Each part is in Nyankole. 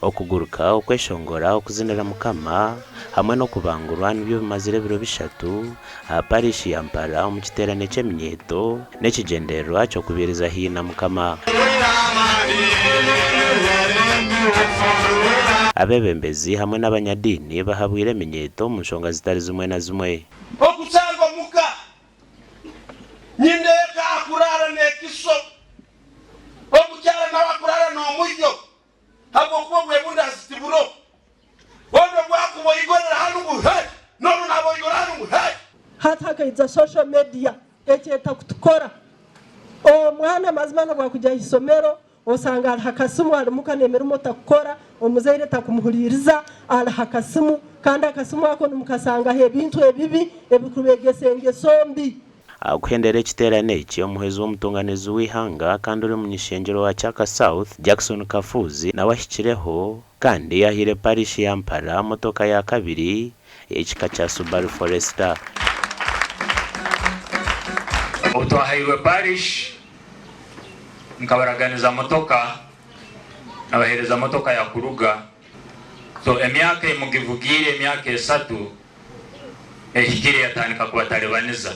Okuguruka, okweshongora, okuzinira Mukama hamwe n'okubangurwa nibyo bimazire ebiro bishatu aha Parish ya Mpala omu kiteerane ky'eminyeeto n'ekigyendererwa ky'okubiiriza haihi na Mukama. Abeebembezi hamwe n'abanyadiini bahabwire eminyeeto omu nshonga zitari zimwe na zimwe. Okusanga omuka nyindeeka akuraara n'ekiso, omukyara nawe akuraara n'omuryo habw'okuba obwebundaazi tiburo. Ondi obwakuba oigorera hanu ngu hey, n'oru naaba oigora hanu ngu hey. Hati hakaija social media ekyeta kutukora. Omwana mazima nobwakugya ahisomero osanga ari hakasimu ari muka nemirimo takukora, omuzaire takumuhuririza ari hakasimu kandi akasimu ako nimukasangaho ebintu ebibi ebikubegesa engeso mbi. Aha kuhendera ekiteerane eki, omuhwezi w'omutunganizi w'eihanga kandi ori omuny'ishengyero wa Kyaka South, Jackson Kafuuzi nawe ahikireho kandi ahaire parish ya Mpala motoka ya kabiri ey'ekika kya Subaru Forester. Obu twahairwe parish, nkabaraganiza motoka, nabaheereza motoka ya Kuruga. So emyaka emugivugiire emyaka esatu ehikire yatandika kubatalibaniza.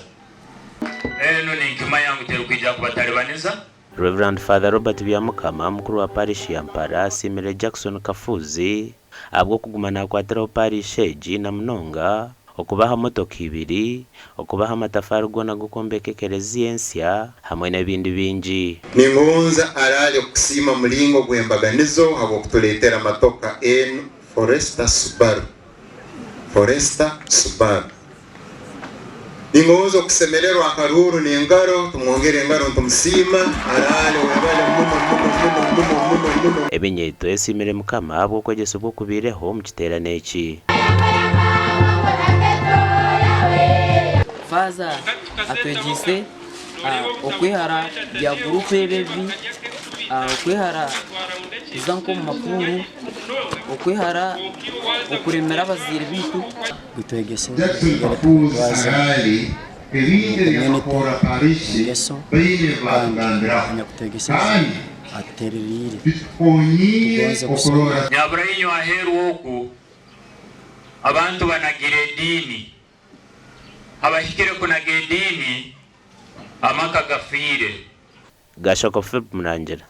Enu ninkimanya ngu terikwija kubatalibaniza. Rev. Father Robert Byamukama, mukuru wa Parish ya Mpala asiimire Jackson Kafuuzi ahabw'okuguma nakwatiraho Parish egi na munonga okubaha motoka ibiri, okubaha amatafaari goona g'okwombeka ekereziya ensya hamwe n'ebindi bingi. Ningonza araale kukusiima mulingo gw'embaganizo habw'okutuleetera matoka enu Forester Subaru. Forester Subaru. Ningonza okusemererwa akaruuru n'engaro, tumwongere engaro nitumusiima. Araale webale muno muno muno muno muno muno. Ebinyeeto esiimire Mukama ahabw'okwegyesibwa okubaireho omu kiteerane eki. Faaza atwegyeise okwehara bya guruupu ebi ebibi, okwehara kuza nk'omu mapuuru, okwehara okuremera abazaire baitu. Gutwegese Jackson engeri Kafuuzi tukutwaza Araali omu ebindi ebi community, akakoora parishi engeso baine ebi kandi baatugambiraho anyakutwegeseze kandi atutereriire bitukonyiire tugonze kusoma. okurora Nyabura inywe aheeru oku abantu banagire ediini. Abahikire kunaga ediini, amaka gafiire. Gashoko Philip Murangira.